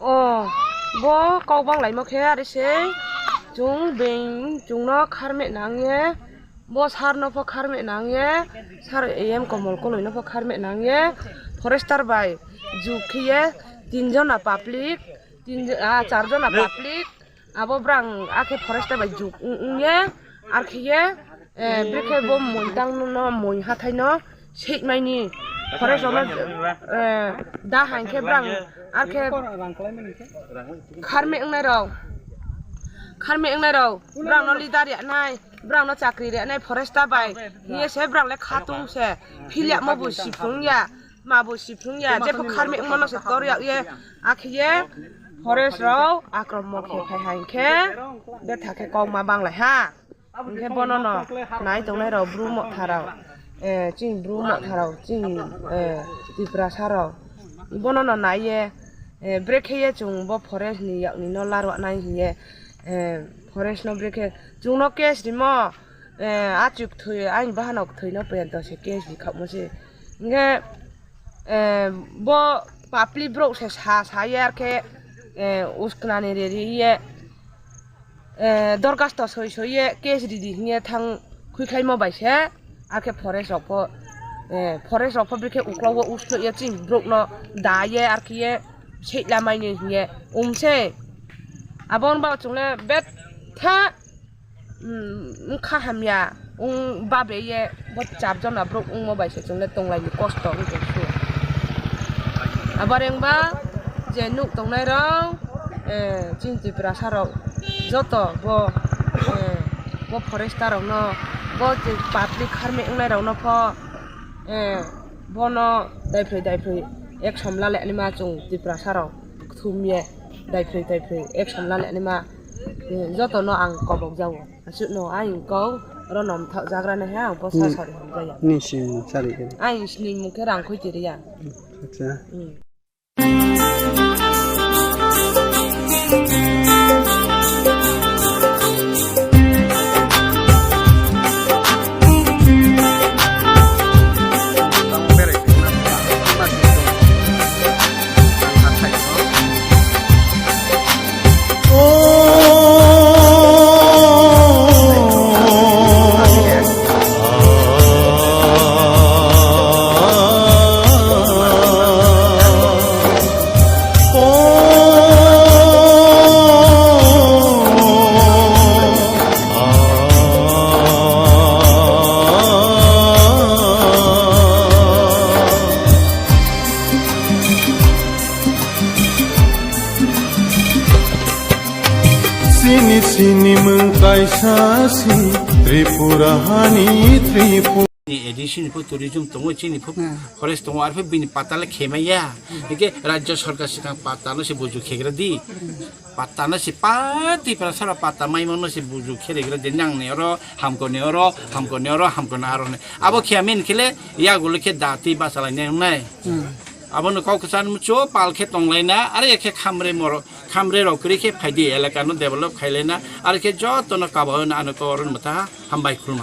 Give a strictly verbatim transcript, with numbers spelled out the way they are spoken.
O, bo kok bang laimo khe ari se chwng beng chwngno kharme nang ye, bo sar no pho kharme nang ye, sar A M Komol Koloi no pho kharme nang ye, forester bai juk khe ye tin jona public, tin, ah, char jona public, abo brang akhe forester bai juk wng, wng ye, ar khe ye, eh, brekhe bo mui tang no, mui hathai no, Sejmaini forest rokno, eh, da hai khe brang, ar khe kharme wngnai rok, kharme wngnai rok, brang no leader ya nai, brang no chakri ya nai, forest ta bai, hiye se brang le khatung se, philya mo bo siphrung ya, ma bo siphrung ya, jepho kharme wngmano se tor ya ye, akhe ye forest rok akromok khe phai hai khe, betha khe kok ma bang lai ha. Hwnkhe bono no nai tongnai rok bru motha rok, eh, chini bru motha rok, chini, eh, Tiprasa rok. Bono no nai ye, eh, brekhe ye chwng bo forest ni yak ni no larwk nai hiye, eh, forest no brekhe chwng no case rimo, eh, achuk thwi, ani bahan no thwi no pento se case ri khakmo se. Hwnkhe, eh, bo papli borok se sa, sa ye ar khe, eh, usknani re ri ye, eh, dorkhasto soi soi ye case ridi hiye thang khuikhlaimo bai se, ar khe forest rok pho, eh, forest rok pho bikhe uklok o uslok ye chini borok no da ye ar khe ye sejla mai ni hiye um se. Abo wng ba chwng le betha, um, wngkha hamya, wng babe ye bo char jona borok wngmo bai se chwng le tong lai ni kosto wng tong su. Abo reng ba je nuk tongnai rok, eh, chini Tiprasa rok joto bo, eh, bo forester rok no, bo je public kharme wngnai rok no pho, eh, bono daiphroi daiphroi action la le nima chwng Tiprasa rok thum ye daiphroi daiphroi action la le nima, eh, joto no ang kobok jago. Aswk no ayang kau oro nom thok jagra na he ang posa sari hamjaya. Ni sim sari ke. Ayang sini mukhe rang khoi tiri ya. Acha. Hmm. Chini, chini mung kaisa si Tripura hani Tripura. Ni A D C ni pho tourism tongo, chini pho forest tongo, arphe bini pata le khemaya. Hingke rajya sarkar sikang pata no se buju khegra di. Pata no se pa Tiprasa rok pata maimano se buju kheregra di, nang ni oro, hamko ni oro, hamko ni oro, hamko ni aro ni. Abo khe amin khele, yagulo khe dati basa lai nai wngnai. Abono kok kwchang mucho pal khe tong lai na, are khe khamre moro, khamre rok kwrwi khe phai di, elaka no develop khai lai na, are khe joto no kabo na ano kok oro ni mwta hambai khulma.